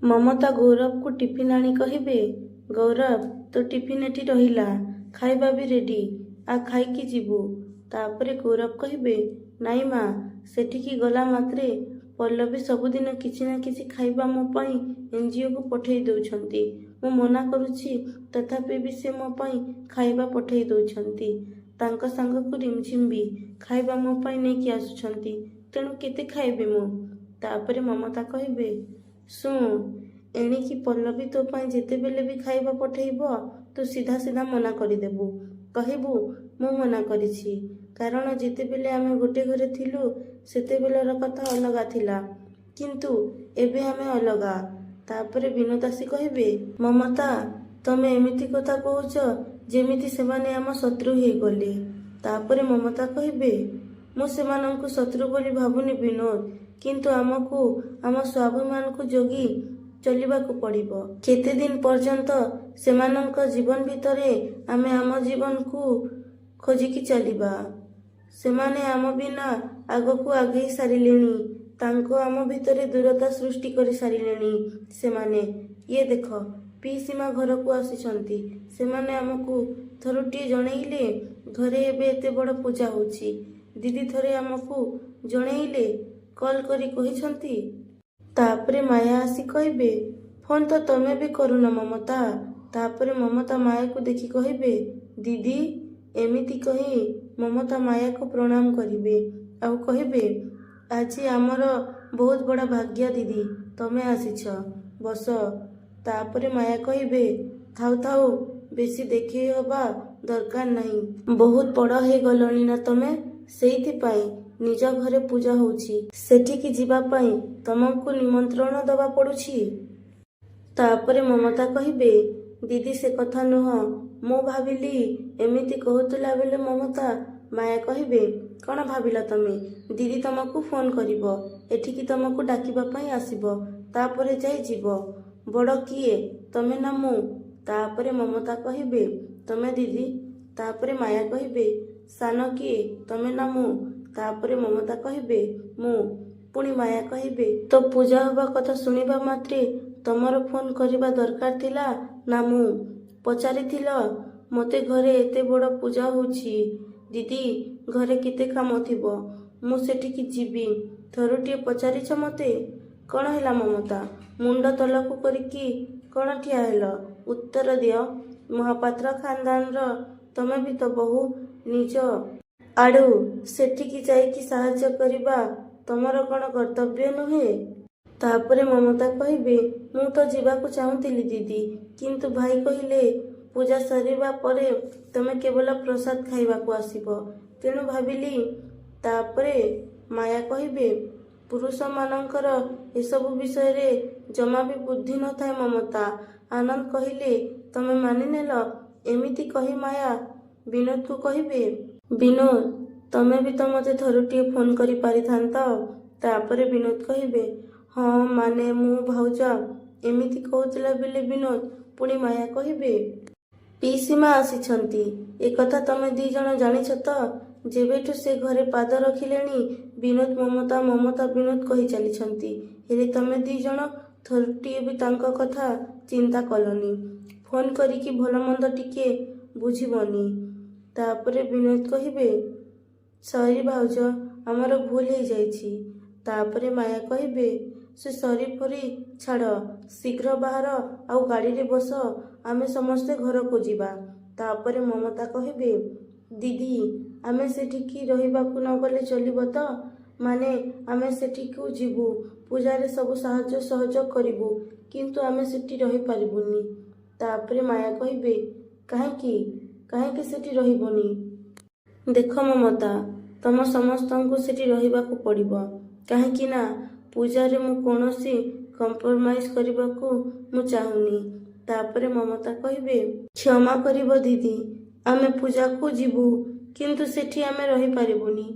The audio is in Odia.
ମମତା ଗୌରବକୁ ଟିଫିନ୍ ଆଣି କହିବେ, ଗୌରବ, ତୋ ଟିଫିନ୍ ଏଠି ରହିଲା, ଖାଇବା ବି ରେଡି, ଆ ଖାଇକି ଯିବୁ। ତାପରେ ଗୌରବ କହିବେ, ନାଇଁ ମା, ସେଠିକି ଗଲା ମାତ୍ରେ ପଲ୍ଲବୀ ସବୁଦିନ କିଛି ନା କିଛି ଖାଇବା ମୋ ପାଇଁ ଏନଜିଓକୁ ପଠେଇ ଦେଉଛନ୍ତି। ମୁଁ ମନା କରୁଛି, ତଥାପି ବି ସେ ମୋ ପାଇଁ ଖାଇବା ପଠେଇ ଦେଉଛନ୍ତି। ତାଙ୍କ ସାଙ୍ଗକୁ ରିମଝିମ୍ ବି ଖାଇବା ମୋ ପାଇଁ ନେଇକି ଆସୁଛନ୍ତି, ତେଣୁ କେତେ ଖାଇବି ମୁଁ? ତାପରେ ମମତା କହିବେ, ଶୁଣ, ଏଣିକି ପଲ୍ଲବୀ ତୋ ପାଇଁ ଯେତେବେଳେ ବି ଖାଇବା ପଠେଇବ, ତୁ ସିଧା ସିଧା ମନା କରିଦେବୁ। କହିବୁ ମୁଁ ମନା କରିଛି। କାରଣ ଯେତେବେଳେ ଆମେ ଗୋଟେ ଘରେ ଥିଲୁ, ସେତେବେଳର କଥା ଅଲଗା ଥିଲା, କିନ୍ତୁ ଏବେ ଆମେ ଅଲଗା। ତାପରେ ବିନୋଦ ଆସି କହିବେ, ମମତା, ତମେ ଏମିତି କଥା କହୁଛ ଯେମିତି ସେମାନେ ଆମ ଶତ୍ରୁ ହେଇଗଲେ। ତାପରେ ମମତା କହିବେ, ମୁଁ ସେମାନଙ୍କୁ ଶତ୍ରୁ ବୋଲି ଭାବୁନି ବିନୋଦ, କିନ୍ତୁ ଆମକୁ ଆମ ସ୍ୱାଭିମାନକୁ ଜଗି ଚଲିବାକୁ ପଡ଼ିବ। କେତେ ଦିନ ପର୍ଯ୍ୟନ୍ତ ସେମାନଙ୍କ ଜୀବନ ଭିତରେ ଆମେ ଆମ ଜୀବନକୁ ଖୋଜିକି ଚାଲିବା? ସେମାନେ ଆମ ବିନା ଆଗକୁ ଆଗେଇ ସାରିଲେଣି। ତାଙ୍କ ଆମ ଭିତରେ ଦୂରତା ସୃଷ୍ଟି କରିସାରିଲେଣି ସେମାନେ। ଇଏ ଦେଖ, ପିଇସୀମା ଘରକୁ ଆସିଛନ୍ତି। ସେମାନେ ଆମକୁ ଥରୁଟିଏ ଜଣେଇଲେ? ଘରେ ଏବେ ଏତେ ବଡ଼ ପୂଜା ହଉଛି, ଦିଦି ଥରେ ଆମକୁ ଜଣେଇଲେ? କଲ୍ କରି କହିଛନ୍ତି? ତାପରେ ମାୟା ଆସି କହିବେ, ଫୋନ୍ ତ ତମେ ବି କରୁନ ମମତା। ତାପରେ ମମତା ମାୟାକୁ ଦେଖି କହିବେ, ଦିଦି। ଏମିତି କହି ମମତା ମାୟାକୁ ପ୍ରଣାମ କରିବେ ଆଉ କହିବେ, ଆଜି ଆମର ବହୁତ ବଡ଼ ଭାଗ୍ୟ ଦିଦି, ତମେ ଆସିଛ, ବସ। ତାପରେ ମାୟା କହିବେ, ଥାଉ ଥାଉ, ବେଶୀ ଦେଖେଇ ହବା ଦରକାର ନାହିଁ। ବହୁତ ବଡ଼ ହେଇଗଲଣି ନା ତମେ, ସେଇଥିପାଇଁ ନିଜ ଘରେ ପୂଜା ହଉଛି, ସେଠିକି ଯିବା ପାଇଁ ତମକୁ ନିମନ୍ତ୍ରଣ ଦବା ପଡୁଛି। ତାପରେ ମମତା କହିବେ, ଦିଦି, ସେ କଥା ନୁହଁ, ମୁଁ ଭାବିଲି। ଏମିତି କହୁଥିଲା ବେଳେ ମମତା ମାୟା କହିବେ, କଣ ଭାବିଲ ତମେ? ଦିଦି ତମକୁ ଫୋନ କରିବ, ଏଠିକି ତମକୁ ଡାକିବା ପାଇଁ ଆସିବ, ତାପରେ ଯାଇ ଯିବ? ବଡ଼ କିଏ, ତମେ ନା ମୁଁ? ତାପରେ ମମତା କହିବେ, ତମେ ଦିଦି। ତାପରେ ମାୟା କହିବେ, ସାନ କିଏ, ତମେ ନା ମୁଁ? ତାପରେ ମମତା କହିବେ, ମୁଁ। ପୁଣି ମାୟା କହିବେ, ତ ପୂଜା ହବା କଥା ଶୁଣିବା ମାତ୍ରେ ତମର ଫୋନ କରିବା ଦରକାର ଥିଲା ନା ମୁଁ ପଚାରିଥିଲ ମତେ? ଘରେ ଏତେ ବଡ଼ ପୂଜା ହଉଛି ଦିଦି, ଘରେ କେତେ କାମ ଥିବ, ମୁଁ ସେଠିକି ଯିବି, ଥରୁଟିଏ ପଚାରିଛ ମତେ? କଣ ହେଲା ମମତା, ମୁଣ୍ଡ ତଳକୁ କରିକି କଣ ଠିଆ ହେଲ? ଉତ୍ତର ଦିଅ। ମହାପାତ୍ର ଖାନଦାନର ତମେ ବି ତ ବୋହୂ, ନିଜ ଆଡୁ ସେଠିକି ଯାଇକି ସାହାଯ୍ୟ କରିବା ତମର କଣ କର୍ତ୍ତବ୍ୟ ନୁହେଁ? ତାପରେ ମମତା କହିବେ, ମୁଁ ତ ଯିବାକୁ ଚାହୁଁଥିଲି ଦିଦି, କିନ୍ତୁ ଭାଇ କହିଲେ ପୂଜା ସରିବା ପରେ ତମେ କେବଳ ପ୍ରସାଦ ଖାଇବାକୁ ଆସିବ, ତେଣୁ ଭାବିଲି। ତାପରେ ମାୟା କହିବେ, ପୁରୁଷମାନଙ୍କର ଏସବୁ ବିଷୟରେ ଜମା ବି ବୁଦ୍ଧି ନଥାଏ ମମତା। ଆନନ୍ଦ କହିଲେ ତମେ ମାନିନେଲ। ଏମିତି କହି ମାୟା ବିନୋଦକୁ କହିବେ, ବିନୋଦ, ତମେ ବି ତ ମତେ ଥରୁଟିଏ ଫୋନ କରି ପାରିଥାନ୍ତ। ତାପରେ ବିନୋଦ କହିବେ, ହଁ, ମାନେ ମୁଁ ଭାଉଜ। ଏମିତି କହୁଥିଲା ବେଳେ ବିନୋଦ, ପୁଣି ମାୟା କହିବେ, ପିଇସୀମା ଆସିଛନ୍ତି, ଏକଥା ତମେ ଦି ଜଣ ଜାଣିଛ ତ? ଯେବେଠୁ ସେ ଘରେ ପାଦ ରଖିଲେଣି, ବିନୋଦ ମମତା, ମମତା ବିନୋଦ କହି ଚାଲିଛନ୍ତି। ହେଲେ ତମେ ଦି ଜଣ ଥରୁଟିଏ ବି ତାଙ୍କ କଥା ଚିନ୍ତା କଲନି, ଫୋନ କରିକି ଭଲ ମନ୍ଦ ଟିକେ ବୁଝିବନି? ତାପରେ ବିନୋଦ କହିବେ, ସରି ଭାଉଜ, ଆମର ଭୁଲ ହେଇଯାଇଛି। ତାପରେ ମାୟା କହିବେ, ସେ ସରି ଫରି ଛାଡ଼, ଶୀଘ୍ର ବାହାର ଆଉ ଗାଡ଼ିରେ ବସ, ଆମେ ସମସ୍ତେ ଘରକୁ ଯିବା। ତାପରେ ମମତା କହିବେ, ଦିଦି, ଆମେ ସେଠିକି ରହିବାକୁ ନ ଗଲେ ଚଳିବ ତ? ମାନେ ଆମେ ସେଠିକୁ ଯିବୁ, ପୂଜାରେ ସବୁ ସାହାଯ୍ୟ ସହଯୋଗ କରିବୁ, କିନ୍ତୁ ଆମେ ସେଠି ରହିପାରିବୁନି। ତାପରେ ମାୟା କହିବେ, କାହିଁକି? କାହିଁକି ସେଠି ରହିବନି? ଦେଖ ମମତା, ତମ ସମସ୍ତଙ୍କୁ ସେଠି ରହିବାକୁ ପଡ଼ିବ। କାହିଁକି ନା ପୂଜାରେ ମୁଁ କୌଣସି କମ୍ପ୍ରମାଇଜ କରିବାକୁ ମୁଁ ଚାହୁଁନି। ତାପରେ ମମତା କହିବେ, କ୍ଷମା କରିବ ଦିଦି, ଆମେ ପୂଜାକୁ ଯିବୁ, କିନ୍ତୁ ସେଠି ଆମେ ରହିପାରିବୁନି।